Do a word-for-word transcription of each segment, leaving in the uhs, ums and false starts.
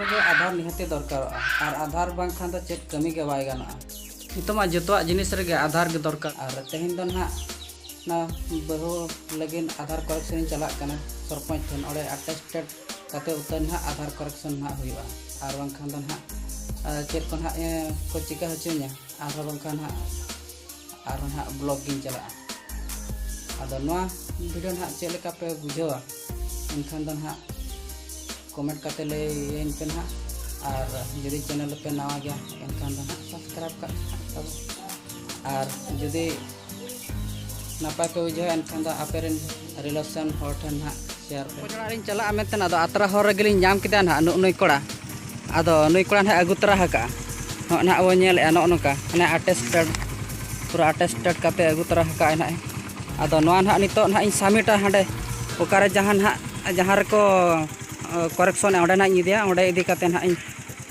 ᱨᱮᱜᱮ ᱟᱫᱷᱟᱨ ᱱᱤᱦᱟᱹᱛᱤ ᱫᱚᱨᱠᱟᱨᱚᱜᱼᱟ, ᱟᱨ ᱟᱫᱷᱟᱨ ᱵᱟᱝᱠᱷᱟᱱ ᱫᱚ ᱪᱮᱫ ᱠᱟᱹᱢᱤ ᱜᱮ ᱵᱟᱭ ᱜᱟᱱᱚᱜᱼᱟ᱾ ᱱᱤᱛᱚᱜ ᱢᱟ ᱡᱚᱛᱚᱣᱟᱜ ᱡᱤᱱᱤᱥ ᱨᱮᱜᱮ ᱟᱫᱷᱟᱨ ᱜᱮ ᱫᱚᱨᱠᱟᱨ᱾ ᱟᱨ ᱛᱮᱦᱮᱧ ᱫᱚ ᱱᱟᱦᱟᱜ ᱱᱚᱣᱟ ᱵᱟᱹᱦᱩ ᱞᱟᱹᱜᱤᱫ ᱟᱫᱷᱟᱨ correction ᱤᱧ ᱪᱟᱞᱟᱜ ᱠᱟᱱᱟ ᱥᱚᱨᱯᱚᱧᱪ ᱴᱷᱮᱱ᱾ ᱚᱸᱰᱮ attested ᱠᱟᱛᱮ ᱩᱛᱟᱹᱨ ᱱᱟᱦᱟᱜ ᱟᱫᱷᱟᱨ correction ᱱᱟᱦᱟᱜ ᱦᱩᱭᱩᱜᱼᱟ, ᱟᱨ ᱵᱟᱝᱠᱷᱟᱱ ᱫᱚ ᱱᱟᱦᱟᱜ, ᱟᱨ ᱪᱮᱫ ᱠᱚ ᱱᱟᱦᱟᱜ, ᱮ, ᱠᱚ ᱪᱤᱠᱟ ᱦᱚᱪᱚᱧᱟ, ᱟᱨᱦᱚᱸ ᱵᱟᱝᱠᱷᱟᱱ ᱱᱟᱦᱟᱜ ᱟᱨᱦᱚᱸ ᱱᱟᱦᱟᱜ block ᱜᱤᱧ ᱪᱟᱞᱟᱜᱼᱟ᱾ ᱟᱫᱚ ᱱᱚᱣᱟ video ᱱᱟᱦᱟᱜ ᱪᱮᱫ ᱞᱮᱠᱟ ᱯᱮ ᱵᱩᱡᱷᱟᱹᱣᱟ, ᱮᱱᱠᱷᱟᱱ ᱫᱚ ᱱᱟᱦᱟᱜ comment ᱠᱟᱛᱮ ᱞᱟᱹᱭᱟᱹᱧ ᱯᱮ ᱱᱟᱦᱟᱜ᱾ ᱟᱨ ᱡᱩᱫᱤ channel ᱯᱮ ᱱᱟᱣᱟ ᱜᱮᱭᱟ, ᱮᱱᱠᱷᱟᱱ ᱫᱚ ᱱᱟᱦᱟᱜ subscribe ᱠᱟᱜ ᱛᱟᱵᱚᱱ᱾ ᱟᱨ ᱡᱩᱫᱤ ᱱᱟᱯᱟᱭ ᱯᱮ ᱵᱩᱡᱷᱟᱹᱣᱟ, ᱮᱱᱠᱷᱟᱱ ᱫᱚ ᱟᱯᱮ ᱨᱮᱱ relation ᱦᱚᱲ ᱴᱷᱮᱱ ᱱᱟᱦᱟᱜ share ᱯᱮ᱾ ᱚᱲᱟᱜ ᱞᱤᱧ ᱪᱟᱞᱟᱜᱼᱟ ᱢᱮᱱᱛᱮ, ᱟᱫᱚ ᱟᱛᱨᱟ ᱦᱚᱨ ᱨᱮᱜᱮ ᱞᱤᱧ ᱧᱟᱢ ᱠᱮᱫᱟ ᱱᱟᱦᱟᱜ ᱱᱩᱜᱼᱩ ᱱᱩᱭ ᱠᱚᱲᱟ᱾ ᱟᱫᱚ ᱱᱩᱭ ᱠᱚᱲᱟ ᱱᱟᱦᱟᱜ ᱟᱹᱜᱩ ᱛᱚᱨᱟ ᱟᱠᱟᱫᱼᱟ᱾ ᱱᱚᱜᱼᱚᱭ ᱱᱟᱦᱟᱜ ᱵᱚᱱ ᱧᱮᱞᱮᱫᱼᱟ, ᱱᱚᱜᱼᱚ ᱱᱚᱝᱠᱟ, ᱢᱟᱱᱮ attested, ᱯᱩᱨᱟᱹ attested ᱠᱟᱛᱮ ᱟᱹᱜᱩ ᱛᱚᱨᱟ ᱟᱠᱟᱫᱼᱟᱭ ᱱᱟᱦᱟᱜ᱾ ᱟᱫᱚ ᱱᱚᱣᱟ ᱱᱟᱦᱟᱜ ᱱᱤᱛᱚᱜ ᱱᱟᱦᱟᱜ ᱤᱧ submitᱟ ᱦᱟᱸᱰᱮ, ᱚᱠᱟᱨᱮ ᱡᱟᱦᱟᱸ ᱱᱟᱦᱟᱜ, ᱡᱟᱦᱟᱸ ᱨᱮᱠᱚ, ᱚ, correctionᱮᱫᱼᱟ, ᱚᱸᱰᱮ ᱱᱟᱦᱟᱜ ᱤᱧ ᱤᱫᱤᱭᱟ᱾ ᱚᱸᱰᱮ ᱤᱫᱤ ᱠᱟᱛᱮ ᱱᱟᱦᱟᱜ ᱤᱧ,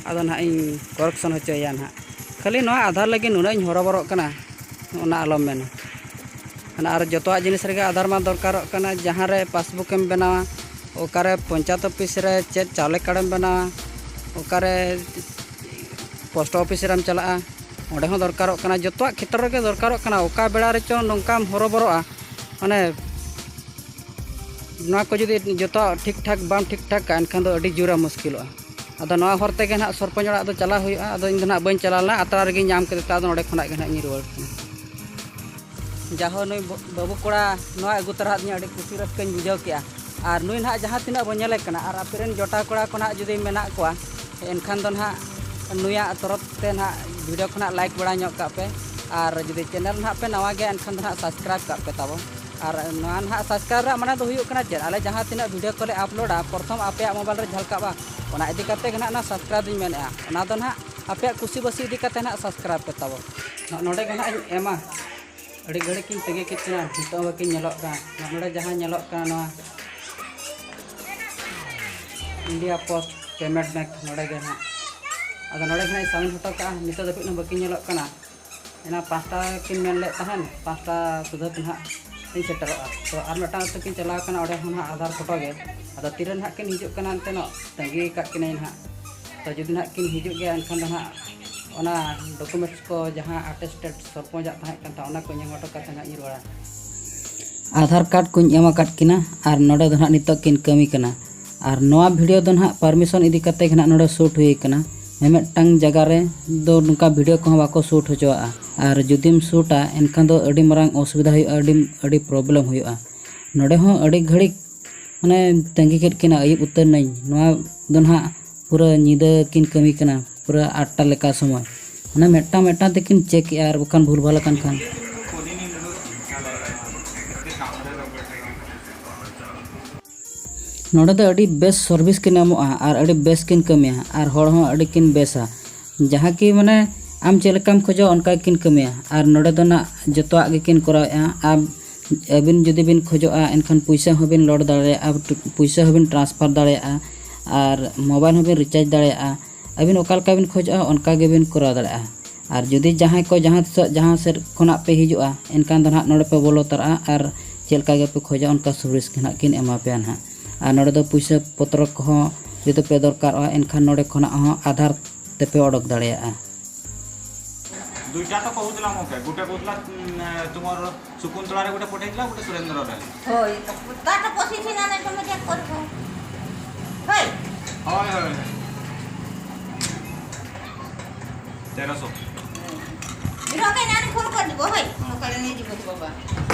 ᱟᱫᱚ ᱱᱟᱦᱟᱜ ᱤᱧ correction ᱦᱚᱪᱚᱭᱮᱭᱟ ᱱᱟᱦᱟᱜ᱾ ᱠᱷᱟᱹᱞᱤ ᱱᱚᱣᱟ ᱟᱫᱷᱟᱨ ᱞᱟᱹᱜᱤᱫ ᱱᱩᱱᱟᱹᱜ ᱤᱧ ᱦᱚᱨᱚᱵᱚᱨᱚᱜ ᱠᱟᱱᱟ, ᱚᱱᱟ ᱟᱞᱚᱢ ᱢᱮᱱᱟ᱾ ᱢᱟᱱᱮ ᱟᱨ ᱡᱚᱛᱚᱣᱟᱜ ᱡᱤᱱᱤᱥ ᱨᱮᱜᱮ ᱟᱫᱷᱟᱨ ᱢᱟ ᱫᱚᱨᱠᱟᱨᱚᱜ ᱠᱟᱱᱟ, ᱡᱟᱦᱟᱸ ᱨᱮ passbookᱮᱢ ᱵᱮᱱᱟᱣᱟ, ᱚᱠᱟᱨᱮ ᱯᱚᱧᱪᱟᱭᱮᱛ officeᱨᱮ ᱪᱮᱫ ᱪᱟᱣᱞᱮ cardᱮᱢ ᱵᱮᱱᱟᱣᱟ, ᱚᱠᱟᱨᱮ post officeᱨᱮᱢ ᱪᱟᱞᱟᱜᱼᱟ, ᱚᱸᱰᱮ ᱦᱚᱸ ᱫᱚᱨᱠᱟᱨᱚᱜ ᱠᱟᱱᱟ, ᱡᱚᱛᱚᱣᱟᱜ ᱠᱷᱮᱛᱨᱚ ᱨᱮᱜᱮ ᱫᱚᱨᱠᱟᱨᱚᱜ ᱠᱟᱱᱟ᱾ ᱚᱠᱟ ᱵᱮᱲᱟ ᱨᱮᱪᱚ ᱱᱚᱝᱠᱟᱢ ᱦᱚᱨᱚᱵᱚᱨᱚᱜᱼᱟ, ᱢᱟᱱᱮ ᱱᱚᱣᱟ ᱠᱚ ᱡᱩᱫᱤ ᱡᱚᱛᱚᱣᱟᱜ ᱴᱷᱤᱠ ᱴᱷᱟᱠ ᱵᱟᱢ ᱴᱷᱤᱠ ᱴᱷᱟᱠ ᱠᱟᱜᱼᱟ, ᱮᱱᱠᱷᱟᱱ ᱫᱚ ᱟᱹᱰᱤ ᱡᱳᱨᱮᱢ ᱢᱩᱥᱠᱤᱞᱚᱜᱼᱟ᱾ ᱟᱫᱚ ᱱᱚᱣᱟ ᱦᱚᱨ ᱛᱮᱜᱮ ᱱᱟᱦᱟᱜ ᱥᱚᱨᱯᱚᱧᱪ ᱚᱲᱟᱜ ᱫᱚ ᱪᱟᱞᱟᱜ ᱦᱩᱭᱩᱜᱼᱟ᱾ ᱟᱫᱚ ᱤᱧ ᱫᱚ ᱱᱟᱦᱟᱜ ᱵᱟᱹᱧ ᱪᱟᱞᱟᱣ ᱞᱮᱱᱟ, ᱟᱛᱨᱟ ᱨᱮᱜᱮᱧ ᱧᱟᱢ ᱠᱮᱫ ᱛᱮ ᱟᱫᱚ ᱱᱚᱸᱰᱮ ᱠᱷᱚᱱᱟᱜ ᱜᱮ ᱱᱟᱦᱟᱜ ᱤᱧ ᱨᱩᱣᱟᱹᱲ ᱠᱟᱱᱟ᱾ ᱡᱟᱦᱳ, ᱱᱩᱭ ᱵᱟᱹ-, ᱵᱟᱹᱵᱩ ᱠᱚᱲᱟ ᱱᱚᱣᱟ ᱟᱹᱜᱩ ᱛᱚᱨᱟ ᱟᱹᱫᱤᱧᱟ, ᱟᱹᱰᱤ ᱠᱩᱥᱤ ᱨᱟᱹᱥᱠᱟᱹᱧ ᱵᱩᱡᱷᱟᱹᱣ ᱠᱮᱜᱼᱟ᱾ ᱟᱨ ᱱᱩᱭ ᱱᱟᱦᱟᱜ ᱡᱟᱦᱟᱸ ᱛᱤᱱᱟᱹᱜ ᱵᱚᱱ ᱧᱮᱞᱮ ᱠᱟᱱᱟ, ᱟᱨ ᱟᱯᱮ ᱨᱮᱱ ᱡᱚᱴᱟᱣ ᱠᱚᱲᱟ ᱠᱚ ᱱᱟᱦᱟᱜ ᱡᱩᱫᱤ ᱢᱮᱱᱟᱜ ᱠᱚᱣᱟ, ᱮᱱᱠᱷᱟᱱ ᱫᱚ ᱱᱟᱦᱟᱜ ᱱᱩᱭᱟᱜ ᱛᱚᱨᱚᱯ ᱛᱮ ᱱᱟᱦᱟᱜ video ᱠᱷᱚᱱᱟᱜ like ᱵᱟᱲᱟ ᱧᱚᱜ ᱠᱟᱜ ᱯᱮ᱾ ᱟᱨ ᱡᱩᱫᱤ channel ᱱᱟᱦᱟᱜ ᱯᱮ ᱱᱟᱣᱟ ᱜᱮᱭᱟ, ᱮᱱᱠᱷᱟᱱ ᱫᱚ ᱱᱟᱦᱟᱜ subscribe ᱠᱟᱜ ᱯᱮ ᱛᱟᱵᱚᱱ᱾ ᱟᱨ ᱱᱚᱣᱟ ᱱᱟᱦᱟᱜ subscribe ᱨᱮᱭᱟᱜ ᱢᱟᱱᱮ ᱫᱚ ᱦᱩᱭᱩᱜ ᱠᱟᱱᱟ ᱪᱮᱫ, ᱟᱞᱮ ᱡᱟᱦᱟᱸ ᱛᱤᱱᱟᱹᱜ video ᱠᱚᱞᱮ uploadᱟ, ᱯᱨᱚᱛᱷᱚᱢ ᱟᱯᱮᱭᱟᱜ mobile ᱨᱮ ᱡᱷᱟᱞᱠᱟᱜᱼᱟ, ᱚᱱᱟ ᱤᱫᱤ ᱠᱟᱛᱮ ᱜᱮ ᱱᱟᱦᱟᱜ ᱚᱱᱟ subscribe ᱫᱚᱧ ᱢᱮᱱᱮᱫᱼᱟ᱾ ᱚᱱᱟ ᱫᱚ ᱱᱟᱦᱟᱜ ᱟᱯᱮᱭᱟᱜ ᱠᱩᱥᱤ ᱵᱟᱹᱥᱤ ᱤᱫᱤ ᱠᱟᱛᱮ ᱱᱟᱦᱟᱜ subscribe ᱯᱮ ᱛᱟᱵᱚᱱ᱾ ᱱᱚ-, ᱱᱚᱰᱮ ᱜᱮ ᱱᱟᱦᱟᱜ ᱤᱧ ᱮᱢᱟ᱾ ᱟᱹᱰᱤ ᱜᱷᱟᱹᱲᱤᱡ ᱠᱤᱱ ᱛᱤᱸᱜᱩ ᱠᱮᱫ ᱠᱤᱱᱟ, ᱱᱤᱛᱚᱜ ᱦᱚᱸ ᱵᱟᱹᱠᱤᱱ ᱧᱮᱞᱚᱜ ᱠᱟᱱᱟ᱾ ᱱᱚᱰᱮ ᱡᱟᱦᱟᱸ ᱧᱮᱞᱚᱜ ᱠᱟᱱᱟ, ᱱᱚᱣᱟ India Post Payment Bank, ᱱᱚᱰᱮ ᱜᱮ ᱱᱟᱦᱟᱜ᱾ ᱟᱫᱚ ᱱᱚᱰᱮ ᱜᱮ ᱱᱟᱦᱟᱜ ᱤᱧ submit ᱦᱚᱴᱚ ᱠᱟᱜᱼᱟ᱾ ᱱᱤᱛᱚᱜ ᱫᱷᱟᱹᱵᱤᱡ ᱦᱚᱸ ᱵᱟᱹᱠᱤᱱ ᱧᱮᱞᱚᱜ ᱠᱟᱱᱟ᱾ ᱮᱱᱟ ᱯᱟᱸᱪᱴᱟ ᱠᱤᱱ ᱢᱮᱱ ᱞᱮᱫ ᱛᱟᱦᱮᱱ, ᱯᱟᱸᱪᱴᱟ ᱥᱩᱫᱷᱟᱹ ᱛᱮ ᱱᱟᱦᱟᱜ ᱤᱧ ᱥᱮᱴᱮᱨᱚᱜᱼᱟ᱾ ᱛᱚ ᱟᱨ ᱢᱤᱫᱴᱟᱝ ᱟᱹᱛᱩ ᱠᱤᱱ ᱪᱟᱞᱟᱣ ᱠᱟᱱᱟ, ᱚᱸᱰᱮ ᱦᱚᱸ ᱱᱟᱦᱟᱜ ᱟᱫᱷᱟᱨ ᱯᱷᱳᱴᱳ ᱜᱮ᱾ ᱟᱫᱚ ᱛᱤᱨᱮ ᱱᱟᱦᱟᱜ ᱠᱤᱱ ᱦᱤᱡᱩᱜ ᱠᱟᱱᱟ ᱮᱱᱛᱮ ᱱᱚᱜ ᱛᱟᱺᱜᱤ ᱟᱠᱟᱫ ᱠᱤᱱᱟᱹᱧ ᱱᱟᱦᱟᱜ᱾ ᱛᱚ ᱡᱩᱫᱤ ᱱᱟᱦᱟᱜ ᱠᱤᱱ ᱦᱤᱡᱩᱜ ᱜᱮᱭᱟ ᱮᱱᱠᱷᱟᱱ ᱫᱚ ᱱᱟᱦᱟᱜ ᱚᱱᱟ ᱰᱚᱠᱩᱢᱮᱱᱴᱥ ᱠᱚ ᱡᱟᱦᱟᱸ ᱟᱴᱮᱥᱴᱮᱰ ᱥᱚᱨᱯᱚᱧᱡᱟᱜ ᱛᱟᱦᱮᱸ ᱠᱟᱱ ᱛᱟᱦᱮᱸ ᱚᱱᱟ ᱠᱚᱧ ᱮᱢ ᱦᱚᱴᱚ ᱠᱟᱛᱮ ᱱᱟᱦᱟᱜ ᱤᱧ ᱨᱩᱣᱟᱹᱲᱟ᱾ ᱟᱫᱷᱟᱨ ᱠᱟᱨᱰ ᱠᱚᱧ ᱮᱢ ᱟᱠᱟᱫ ᱠᱤᱱᱟ ᱟᱨ ᱱᱚᱰᱮ ᱫᱚ ᱱᱟᱦᱟᱜ ᱱᱤᱛᱚᱜ ᱠᱤᱱ ᱠᱟᱹᱢᱤ ᱠᱟᱱᱟ᱾ ᱟᱨ ᱱᱚᱣᱟ ᱵᱷᱤᱰᱤᱭᱳ ᱫᱚ ᱱᱟᱦᱟᱜ ᱯᱟᱨᱢᱤᱥᱚᱱ ᱤᱫᱤ ᱠᱟᱛᱮ ᱜᱮ ᱱᱟᱦᱟᱜ ᱱᱚᱰᱮ ᱥᱩᱴ ᱦᱩᱭ ᱠᱟᱱᱟ᱾ ᱢᱤᱢᱤᱫᱴᱟᱝ ᱡᱟᱭᱜᱟ ᱨᱮ ᱫᱚ ᱱᱚᱝᱠᱟ ᱵᱷᱤᱰᱤᱭᱳ ᱠᱚᱦᱚᱸ ᱵᱟᱠᱚ ᱥᱩᱴ ᱦᱚᱪᱚᱣᱟᱜᱼᱟ᱾ ᱟᱨ ᱡᱩᱫᱤᱢ ᱥᱩᱴᱟ ᱮᱱᱠᱷᱟᱱ ᱫᱚ ᱟᱹᱰᱤ ᱢᱟᱨᱟᱝ ᱚᱥᱩᱵᱤᱫᱷᱟ ᱦᱩᱭᱩᱜᱼᱟ, ᱟᱹᱰᱤ ᱟᱹᱰᱤ ᱯᱨᱚᱵᱞᱮᱢ ᱦᱩᱭᱩᱜᱼᱟ᱾ ᱱᱚᱰᱮ ᱦᱚᱸ ᱟᱹᱰᱤ ᱜᱷᱟᱹᱲᱤᱡ ᱢᱟᱱᱮ ᱛᱟᱺᱜᱤ ᱠᱮᱫ ᱠᱤᱱᱟ, ᱟᱹᱭᱩᱵ ᱩᱛᱟᱹᱨ ᱱᱟᱹᱧ᱾ ᱱᱚᱣᱟ ᱫᱚ ᱱᱟᱦᱟᱜ ᱯᱩᱨᱟᱹ ᱧᱤᱫᱟᱹ ᱠᱤᱱ ᱠᱟᱹᱢᱤ ᱠᱟᱱᱟ, ᱯᱩᱨᱟᱹ ᱟᱴᱴᱟ ᱞᱮᱠᱟ ᱥᱚᱢᱚᱭ᱾ ᱢᱟᱱᱮ ᱢᱤᱫᱴᱟᱝ ᱢᱤᱫᱴᱟᱝ ᱛᱮᱠᱤᱱ ᱪᱮᱠ ᱮᱜᱼᱟ, ᱟᱨ ᱵᱟᱠᱷᱟᱱ ᱵᱷᱩᱞ ᱵᱷᱟᱞ ᱟᱠᱟᱱ ᱠᱷᱟᱱ᱾ ᱱᱚᱰᱮ ᱫᱚ ᱟᱹᱰᱤ ᱵᱮᱥ ᱥᱟᱨᱵᱷᱤᱥ ᱠᱤᱱ ᱮᱢᱚᱜᱼᱟ ᱟᱨ ᱟᱹᱰᱤ ᱵᱮᱥ ᱠᱤᱱ ᱠᱟᱹᱢᱤᱭᱟ ᱟᱨ ᱦᱚᱲ ᱦᱚᱸ ᱟᱹᱰᱤ ᱠᱤᱱ ᱵᱮᱥᱟ᱾ ᱡᱟᱦᱟᱸ ᱠᱤ ᱢᱟᱱᱮ ᱟᱢ ᱪᱮᱫ ᱞᱮᱠᱟᱢ ᱠᱷᱚᱡᱚᱜᱼᱟ ᱚᱱᱠᱟ ᱜᱮᱠᱤᱱ ᱠᱟᱹᱢᱤᱭᱟ᱾ ᱟᱨ ᱱᱚᱰᱮ ᱫᱚ ᱱᱟᱜ ᱡᱚᱛᱚᱣᱟᱜ ᱜᱮᱠᱤᱱ ᱠᱚᱨᱟᱣᱮᱫᱼᱟ᱾ ᱟᱢ ᱟᱹᱵᱤᱱ ᱡᱩᱫᱤ ᱵᱤᱱ ᱠᱷᱚᱡᱚᱜᱼᱟ ᱮᱱᱠᱷᱟᱱ ᱯᱩᱭᱥᱟᱹ ᱦᱚᱸᱵᱤᱱ ᱞᱳᱰ ᱫᱟᱲᱮᱭᱟᱜᱼᱟ, ᱯᱩᱭᱥᱟᱹ ᱦᱚᱸᱵᱤᱱ ᱴᱨᱟᱱᱥᱯᱷᱟᱨ ᱫᱟᱲᱮᱭᱟᱜᱼᱟ ᱟᱨ ᱢᱳᱵᱟᱭᱤᱞ ᱦᱚᱸᱵᱤᱱ ᱨᱤᱪᱟᱨᱡᱽ ᱫᱟᱲᱮᱭᱟᱜᱼᱟ᱾ ᱟᱹᱵᱤᱱ ᱚᱠᱟ ᱞᱮᱠᱟ ᱵᱤᱱ ᱠᱷᱚᱡᱚᱜᱼᱟ ᱚᱱᱠᱟ ᱜᱮᱵᱤᱱ ᱠᱚᱨᱟᱣ ᱫᱟᱲᱮᱭᱟᱜᱼᱟ᱾ ᱟᱨ ᱡᱩᱫᱤ ᱡᱟᱦᱟᱸᱭ ᱠᱚ ᱡᱟᱦᱟᱸ ᱛᱤᱥᱚᱜ ᱡᱟᱦᱟᱸ ᱥᱮᱫ ᱠᱷᱚᱱᱟᱜ ᱯᱮ ᱦᱤᱡᱩᱜᱼᱟ ᱮᱱᱠᱷᱟᱱ ᱫᱚ ᱱᱟᱦᱟᱜ ᱱᱚᱰᱮ ᱯᱮ ᱵᱚᱞᱚ ᱛᱚᱨᱟᱜᱼᱟ ᱟᱨ ᱪᱮᱫ ᱞᱮᱠᱟ ᱜᱮᱯᱮ ᱠᱷᱚᱡᱚᱜᱼᱟ ᱚᱱᱠᱟ ᱥᱟᱨᱵᱷᱤᱥ ᱜᱮ ᱱᱟᱦᱟᱜ ᱠᱤᱱ ᱮᱢᱟ ᱯᱮᱭᱟ ᱱᱟᱦᱟᱜ᱾ ᱟᱨ ᱱᱚᱰᱮ ᱫᱚ ᱯᱩᱭᱥᱟᱹ ᱯᱚᱛᱨᱚ ᱠᱚᱦᱚᱸ ᱡᱩᱫᱤ ᱯᱮ ᱫᱚᱨᱠᱟᱨᱚᱜᱼᱟ ᱮᱱᱠᱷᱟᱱ ᱱᱚᱰᱮ ᱠᱷᱚᱱᱟᱜ ᱦᱚᱸ ᱟᱫᱷᱟᱨ ᱛᱮᱯᱮ ᱚᱰᱚᱠ ᱫᱟᱲᱮᱭᱟᱜᱼᱟ᱾ ଦୁଇଟା ତ କହୁଥିଲା ମୋ ପାଇଁ, ଗୋଟେ କହୁଥିଲା, ଉଁ, ତୁମର ଶକୁନ୍ତଳାରେ ଗୋଟେ ପଠେଇଥିଲା, ଗୋଟେ ସୁରେନ୍ଦ୍ରରେ। ହଇ, ତାର ତ ପଶିଛି ନା ନାଇଁ, ତମେ ଚେକ୍ କରିବ। ହଇ। ହଇ, ହଇ। ତେରଶହ। ରଖେ, ନାନୀ ଫୋନ୍ କରିଯିବ, ହଇ। ସକାଳେ ନେଇଯିବ ତୋ ବାବା।